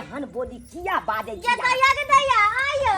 एहन बोली किया बाजै छी ये दैया के दैया आइयो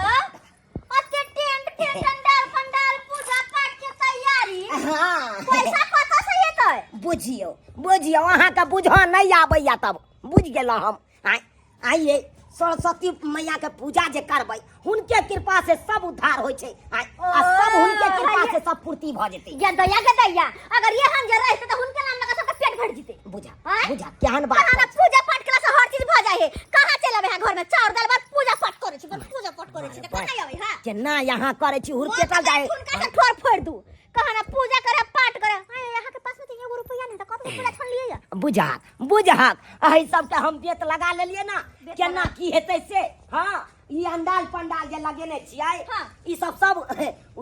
ओते टेंट के पंडाल पंडाल पूजा पाठ के तैयारी हाँ पैसा कतऽ से एतै बुझियौ बुझियौ अहाँके बुझऽ नहि आबैया तब बुझि गेलहुँ हम आँय आइए सरस्वती मैया के पूजा जे करबै हुनके कृपा से सब उद्धार होइ छै आँय, आ सब हुनके कृपा से सब पूर्ति भऽ जेतै ये दैया के दैया अगर ये हम जे रहते तऽ हुनके नाम लगा सबके पेट भर जीते बुझा आँय? बुझा केहन बात कहाँ ना पूजा पाठ केला से हर चीज भऽ जाइ है कहाँ चलि अबै है घर में चाउर दाल भात पूजा पाठ करै छी बस पूजा पाठ करै छी तऽ कहाँ अबै है केना यहाँ करै छी हुरकेटल जाइ हुनका से ठोर फोड़ दू कहाँ ना पूजा करे पाठ करे आय यहाँ के पास में तो एगो रुपया नहीं तो कब से पूजा छोड़ लिए या बुझाक बुझाक एहि सबके हम बेत लगा लेलियै ना केना की हेतै से हाँ ई अंडाल पंडाल जे लगेने छियै हाँ। ई सब सब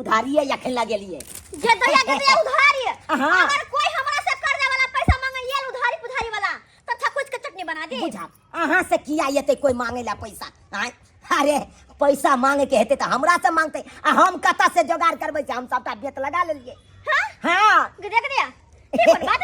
उधारिये अखन लगेलियै जे दया के दया उधारी हाँ। अगर कोई हमरा से कर्जा वाला पैसा मांगे ये उधारी पुधारी वाला तो थकुच के चटनी बना दे बुझा अहाँ से किया एतै कोई मांगे ला पैसा आँय अरे पैसा मांगे के हेतै तऽ हमरा से मांगतै आ हम कतऽ से जोगाड़ करबै से हम सबटा बेत लगा लेलियै हाँ हाँ देख दिया की कोन बात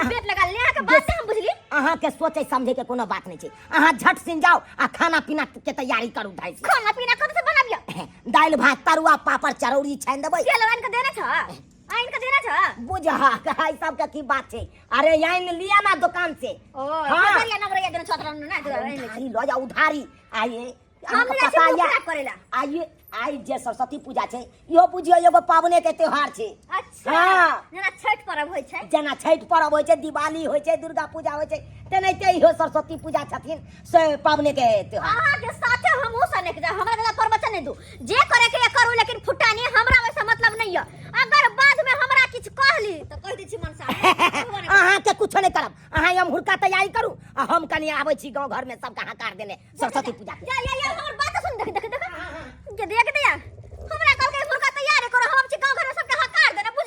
बेट लगा ले अहाँ के बात से हम बुझली अहाँके सोचै समझै के कोनो बात नहि छै अहाँ झट सिन जाउ आ खाना पीना के तैयारी करू धाइ से खाना पीना कब से बनाबियो दालि भात तरुआ पापड़ चरौरी छानि देबै तेल आनि के देने छ आनि के देने छ बुझा कहै सबके की बात छै अरे आनि लिया ना दुकान से ओ हाँ। नजरिया नवरैया देने छ तोरा ना उधारी लऽ जाउ उधारी आइए हम अहाँके नहि पता छी मुँह यऽ खराब करेला आइए आइ जे सरस्वती पूजा छै इहो बुझियौ एगो पाबने के त्योहार छै अच्छा हाँ। जेना छठि पर्व होइ छै जेना छठि पर्व होइ छै दिवाली होइ छै दुर्गा पूजा होइ छै तेनाहिते इहो सरस्वती पूजा छथिन से पाबने के त्योहार अहाँ के साथे हमहूँ सनक जाए हमरा ज्यादा प्रवचन नहीं दू जे करे के करू लेकिन फुटानी हमरा वैसा मतलब नहीं है अगर बाद में हमरा किछु कहली तो कह दै छी मनसा अहाँके कुछो नहि करब अहाँ एम्हुरका तैयारी करू आ हम कनि आबै छी गाँव घर में सबके हकार देने सरस्वती पूजा के या या या हमर बात सुन देख देख देख के देख दे हमरा कहल के मुर्गा तैयार करो हम छी गांव घर में सबके हकार देना बुझ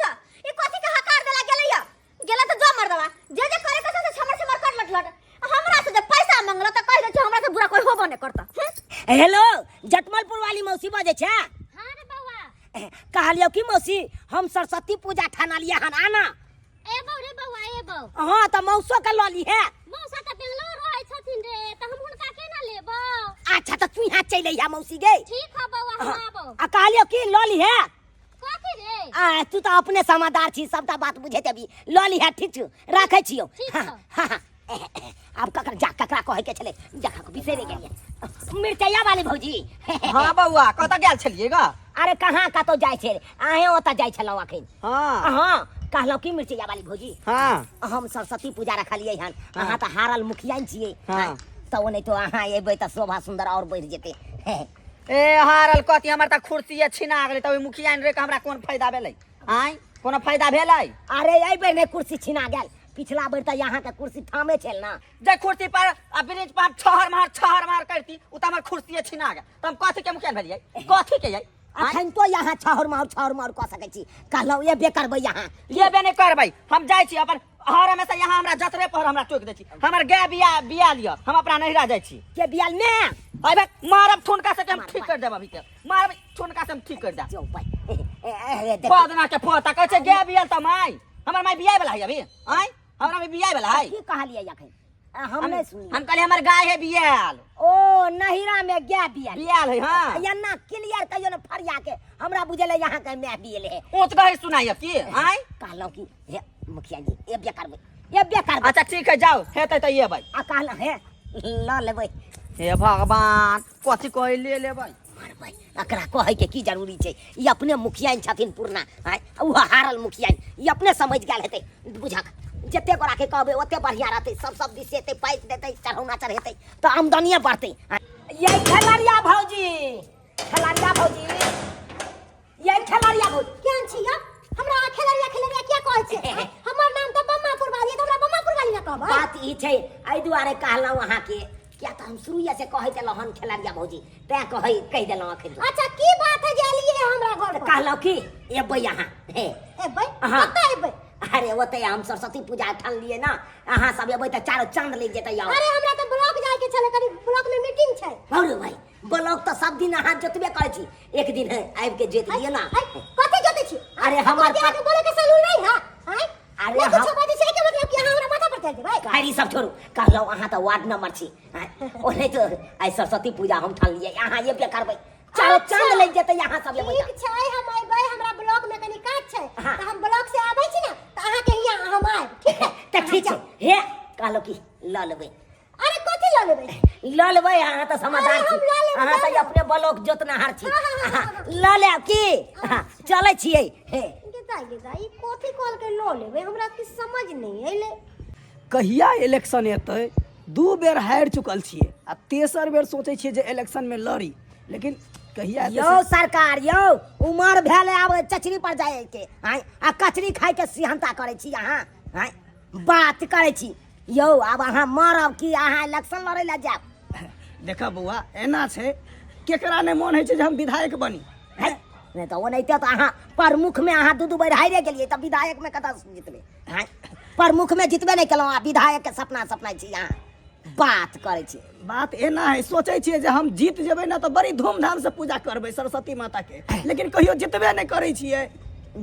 ई कथी के हकार देला गेलै या गेला तो जो मर्दवा जे जे करे के से छमर छमर कर लट लट हमरा से जे पैसा मंगलो त कह दे छी हमरा से बुरा कोई होबो नहीं करता हेलो जटमलपुर वाली मौसी बजै छै हां रे बौआ कहलियौ कि मौसी हम सरस्वती पूजा ठानलियै हन आना एबौ रे बौआ एबौ हाँ तऽ मौसो के लऽ लीहे मौसा तऽ बेंगलोर रहै छथिन रे तऽ हम हुनका केना लेबौ अच्छा तऽ तू यहाँ चलि अइहा मौसी गे ठीक है बौआ हम आबौ आ कहलियौ कि लऽ लीहे कथी रे आ तू तऽ अपने समादार छी सबटा बात बुझैत अभी लऽ लीहे ठीक छौ राखै छियौ ठीक हाँ छौ। हाँ हाँ आब ककर जा ककरा कहै के छलै जखा के बिसरि गेलियै मिरचैया वाली भौजी हाँ बौआ कतऽ गेल छलियै गा अरे कहाँ कतौ जाइ छै अहें ओतऽ जाइ छलहुँ अखन हाँ हाँ कहलहुँ की मिरचैया वाली भौजी हाँ हम सरस्वती पूजा रखलियै हन अहाँ तऽ हारल मुखिया छियै हाँ। तऽ ओ नहि तो अहाँ एबै तऽ शोभा सुन्दर आओर बढ़ि जेतै ए हारल कथी हमर तऽ कुर्सीए छिना गेलै तऽ ओहि मुखिया रे के हमरा कोन फायदा भेलै आँय कोनो फायदा भेलै अरे एहि बेर नहि कुर्सी छिना गेल पिछला बेर तऽ अहाँके कुर्सी ठामे छल ना जे कुर्सी पर आ ब्रिज पर छहर मार छहर मार करती उ तऽ हमर कुर्सीए छिना गेल तऽ हम कथी के मुखिया भेलियै कथी के यै अखन तो यहाँ छहर मार छहर मार कऽ सकै छी कहलहुँ एबे करबै यहाँ एबे नहि करबै हम जाइ छी अपन हर हमेशा यहाँ हमरा जतरे पर हमरा टोकि दै छी हमर गाय बिया बिया लिअ हम अपना नैहरा जाइ छी के बियाल में अरे मारब ठुनका से के हम ठीक कर देब अभी के मारब ठुनका से हम ठीक कर देब जो भाई ए, ए, देख पदना के पोता कहै छै गाय बियाल तऽ माय हमर माय बियाह वाला है अभी आय हमरा में बियाह वाला है की कहलियै अखन आ, हम नहीं सुनलियै हम कहलियै हमर गाय है बियाल ओ नहिरा में गाय बियाल बियाल है हाँ या ना क्लियर कहियो ने फरिया के हमरा बुझल है यहाँ के my बियल है ऊँच गहे सुनाई अब की आय कहलहुँ कि हे मुखिया जी एबे करबै एबे करबै अच्छा ठीक है जाओ हेतै तऽ एबै आ कहलहुँ हे लऽ लेबै हे भगवान कथी कहै ले लेबै मरबै एकरा कहै के की जरूरी छै ई अपने मुखियाइन छथिन पुरना आँय ओ हारल मुखियाइन ई अपने समझ गेल हेतै बुझक जते गोरा के कहबै ओते बढ़िया रहतै सब सब दिस एतै पाइप देतै चढ़ौना चढ़ेतै तऽ आमदनिये बढ़तै आँय। ये खेलरिया भौजी खेलरिया भौजी ये खेलरिया भौजी केहन छी यौ हमरा अहाँ खेलरिया खेलरिया किया कहै छियै हमर नाम तऽ बम्मापुर वाली है, तऽ हमरा बम्मापुर वाली ने कहबै बात ई छै एहि दुआरे कहलहुँ अहाँके किया तऽ हम शुरुए से कहैत एलहुँ हन खेलरिया भौजी तैं कहै कहि देलहुँ अखन अच्छा की बात है जे एलियै हमरा घर तऽ पर कहलहुँ कि एबै अहाँ हे एबै हाँ। कतऽ एबै अरे ओतै हम सरस्वती पूजा ठानलियै ने अहाँ सब एबै तऽ चारो चाँद लागि जेतै आउ अरे हमरा तऽ ब्लॉक जाय के छलै कनी ब्लॉक में मीटिंग छै अरे भाई ब्लॉक तऽ सब दिन अहाँ जोतबे करै छी एक दिन आबि के जोति लिअ ना है, कथी जोतै छी अरे हमर अहाँके बोले के सलून नहीं है हैं अरे नहीं हम- कुछो बाजै छै के मतलब कि अहाँ हमरा माथा पर चढ़ जेबै गाड़ी ई सब छोड़ू कहलहुँ अहाँ तऽ वार्ड नंबर छी आँय, ओनाहि तऽ आइ सरस्वती पूजा हम ठानलियै अहाँ एबे करबै चारो अच्छा। चाँद लागि जेतै अहाँ सब एबै ठीक छै हम अयबै हमरा ब्लॉक में कनी काज छै हाँ। तऽ हम ब्लॉक से आबै छी ने तऽ अहाँके हियाँ हम आयब ठीक है तऽ ठीक छै हे कहलहुँ की लऽ लेबै अरे कथी लऽ लेबै लऽ लेबै अहाँ तऽ समझदार अरे छी हम लऽ लेबै, अहाँ लऽ तऽ लेबै। अपने ब्लॉक जोतनहार छी हाँ, हाँ, हाँ, अहाँ लऽ लेब की हाँ, चलै छियै हे गेदा गेदा ई कथी कहलकै लऽ लेबै हमरा किछु समझ नहि अयलै कहिया इलेक्शन एतै दू बेर हारि चुकल छियै आ तेसर बेर सोचै छियै जे इलेक्शनमे लड़ी लेकिन कहिया एतै यौ सरकार यौ उमर भेल आब चचरी पर जाय के आँय आ कचरी खाय के सिहंता करै छी अहाँ आँय बात करै छी यौ आब अहाँ मरब की अहाँ इलेक्शन लड़ै लए जायब देखऽ बौआ एना छै केकरा नहि मोन होइ छै जे हम विधायक बनी है नहि तऽ ओनाहिते तऽ अहाँ प्रमुखमे अहाँ दू दू बेर हारिए गेलियै तऽ विधायकमे कतऽ जितबै आँय प्रमुखमे जितबे नहि केलहुँ आ विधायकके सपना सपनाइ छी अहाँ बात करै छी बात एना है सोचै छियै जे हम जीत जेबै ने तऽ बड़ी धूमधामसँ पूजा करबै सरस्वती माताके लेकिन कहियो जितबे नहि करै छियै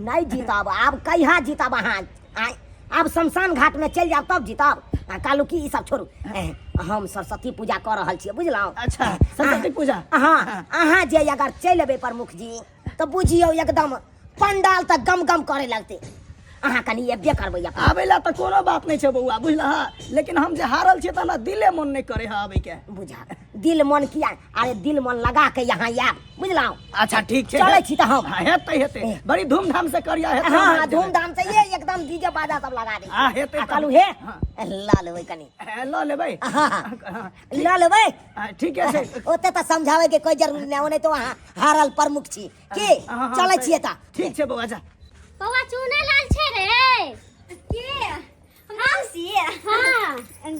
नहि जीतब आब कहिया जीतब अहाँ आँय आब शमशान घाटमे चलि जायब तब जीतब आ कालू की ई सब छोड़ू हम सरस्वती पूजा कऽ रहल छियै बुझलहुँ अच्छा सरस्वती पूजा अहाँ अहाँ जे अगर चलि एबै प्रमुख जी तऽ बुझियौ एकदम पंडाल तऽ गम गम करे लगतै अहाँ कनि एबे करबै अपन आबै ला तऽ कोनो बात नहि छै बौआ बुझलह लेकिन हम जे हारल छियै तऽ हमरा दिले मन नहि करे है आबै के बुझा दिल मन किया अरे दिल मन लगा के यहाँ आयब बुझलहुँ अच्छा ठीक छै चलै छी तऽ हम। हाँ, हेतै हेतै बड़ी धूमधाम से करिया हेतै हाँ हम हाँ आबि जेबै। धूमधाम से ये एकदम डीजे बाजा सब लगा दे हाँ, हेतै आ तब। कहलू हे हाँ। लऽ लेबै कनि ए, लऽ लेबै हाँ हाँ हाँ, लऽ लेबै हाँ, ठीके छै ओते तऽ समझाबै के कोई जरूरी नहि ओने तो अहाँ हारल प्रमुख छी की हाँ, हाँ, चलै सही। छियै तऽ ठीक छै बौआ जा बौआ चूना लाल छै रे के मौसी हाँ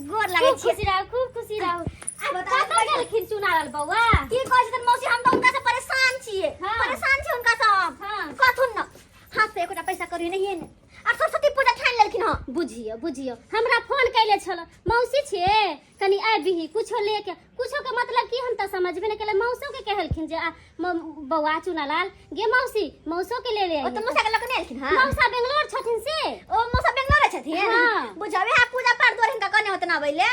गोर लागै खूब छी खुशी रहू खूब खुशी रहू आ बताउ कतऽ गेलखिन चूना लाल बौआ की कहै छथिन मौसी हम तऽ हुनका से परेशान छियै हाँ। परेशान छी हुनका से हम हाँ। कहथुन न हाथ पे एकोटा पैसा करी नहीं ने आ सरस्वती पूजा ठानि लेलखिन हँ बुझियो बुझियो हमरा फोन कैले छल मौसी छियै कनि आबिही कुछो लेके कुछो के मतलब की हम तऽ समझबे नहि केले मौसो के कहलखिन जे आ बौआ चुनालाल गे मौसी मौसो के ले ले ओ तऽ मौसा के लऽ कऽ नहि एलखिन हँ मौसा बेंगलोर छथिन से ओ मौसा बेंगलोर छथिन हाँ। बुझबै हा पूजा पाठ दुआरे हिनका कने होतना अबै ले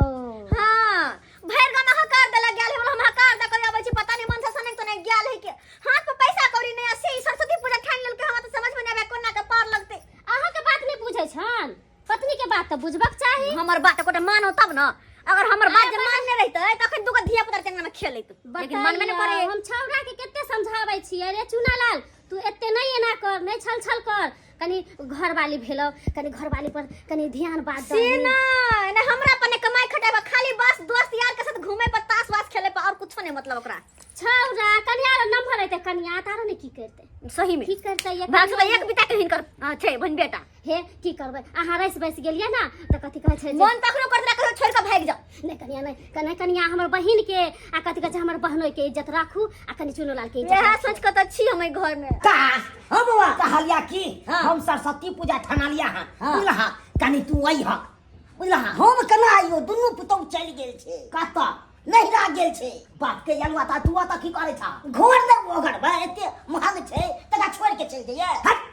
ओ हाँ भरि गाँव में हकार देला गेल है बोला हम हकार दऽ कर अबै छी पता नहीं मन से सनक तो नहीं गेल है के हाथ पर पैसा कौड़ी नहीं से ई सरस्वती पूजा ठानि लेलकै हमरा तऽ समझ में नहीं आबै कोना के पार लगतै अहाँके बात नहि बुझै छन पत्नी के बात तऽ बुझबक चाही हमर बात एकोटा मानो तब न अगर हमर बात जे मानने रहितै तखन दूगो धिया पुता चंगा में खेलैत लेकिन मानबे नहि बताइए, करे हम छौड़ा के कते समझाबै छियै रे चुनालाल तू एते नहि एना कर नहि छल छल कर कनि घरवाली भेलौ कनि घरवाली पर कनि ध्यान बात से दही। नहीं नहीं हमरा अपने कमाई खटाई पर खाली बस दोस्त यार के साथ घूमे पर ताश वास खेले पर और कुछो नहीं मतलब ओकरा छौड़ा कनिया रो नम्बर हेतै कनिया तारो ने की करतै सही में की करतै ये भाग से एक बिता के हिनकर छै बहिन बेटा हे की करबै अहाँ रसि बसि गेलियै ने तऽ कथी कहै छै जे- मन तखनो करत रहे कहियो छोड़ के भागि जाओ नहि कनिया नहि कने कनिया हमर बहिन के आ कथी कहै छै हमर बहनोई के इज्जत राखू आ कनि चुनूलाल के इज्जत इएह राखू। सोच के तऽ छी हम एहि घर में का हाँ बौआ कहलिया की हम सरस्वती पूजा ठना लिया हाँ बुझलहा कनि तू अइह बुझलहा हम केना आइयो दुनू पुतहु चलि गेल छै कतऽ नहिरा गेल छै बाप के अलुआ ता तू ओतऽ की करै छह घर ने ओगरबै एते महग छै तकरा छोड़ि के चलि जइयै हट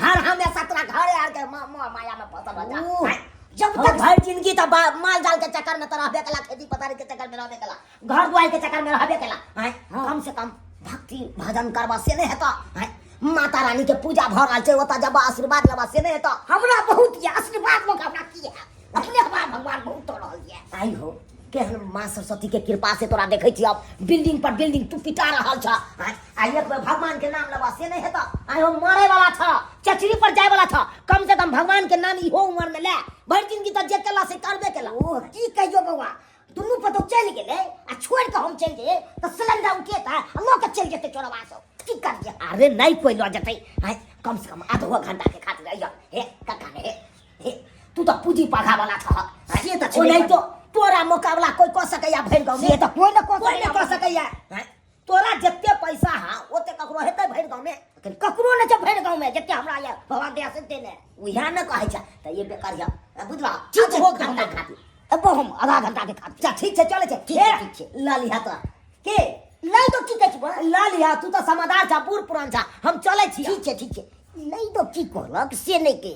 हर हमेशा तोरा घरे आर के माया में फसल रह जा ओ, हैं? जब हम तक भरि जिंदगी तऽ माल जाल के चक्कर में तऽ रहबे कला खेती पथारी के चक्कर में रहबे कला घर दुआर के चक्कर में रहबे कला हैं? कम से कम भक्ति भजन करबा से नहीं हेतऽ हैं? माता रानी के पूजा भऽ रहल छै ओतऽ जब आशीर्वाद लेबा से नहीं हेतऽ हमरा बहुत यऽ आशीर्वाद लोग हमरा की है अपने हमरा भगवान बहुत दऽ रहल यऽ आई हो केहन माँ सरस्वती के कृपा से तोरा देखै छी अब बिल्डिंग पर बिल्डिंग तू पिटा रहल छ आँय, आ एक बेर भगवान के नाम लेबा से नहीं हेतऽ आइ हम मरे वाला छ चचरी पर जाय वाला छ कम से कम भगवान के नाम इहो उम्र में ले भरि जिंदगी तऽ जे केला से करबे केला ओ की कहियो बौआ दुनू पतोह चलि गेलै आ छोड़ि कऽ हम चलि जइयै तऽ सिलेंडर उठेतै आ लऽ कऽ चलि जेतै चोरवा सब की करियै अरे नहीं कोई लऽ जेतै आँय कम से कम आधो घंटा के खातिर अइह हे कक्का हे हे तू तऽ पूंजी पघा वाला छह से तऽ छेबे ओ नहीं तो तोरा मुकाबला कोई कऽ सकैया भरि गाँव में से तऽ कोइ ने कऽ कोई नहीं कऽ सकैया हैं? तोरा जते पैसा हा ओते ककरो हेतै भरि गाँव में ककरो नहि छै भरि गाँव में जते हमरा यऽ भगवान दया से देने उएह ने कहै छै तऽ ये बेकार यऽ बुझलह ठीक छै, आधो घंटा खातिर एबो हम आधा घंटा के खातिर चल ठीक छै चलै छै ठीक छै, ठीक छै। लऽ लिहा तोरा के नहि तऽ की कहै छी बौआ? लऽ लिहा तू तऽ समादार छा बूढ़ पुरान छा हम चलै छी ठीक छै ठीक छै नहि तऽ की कहलक से नहि के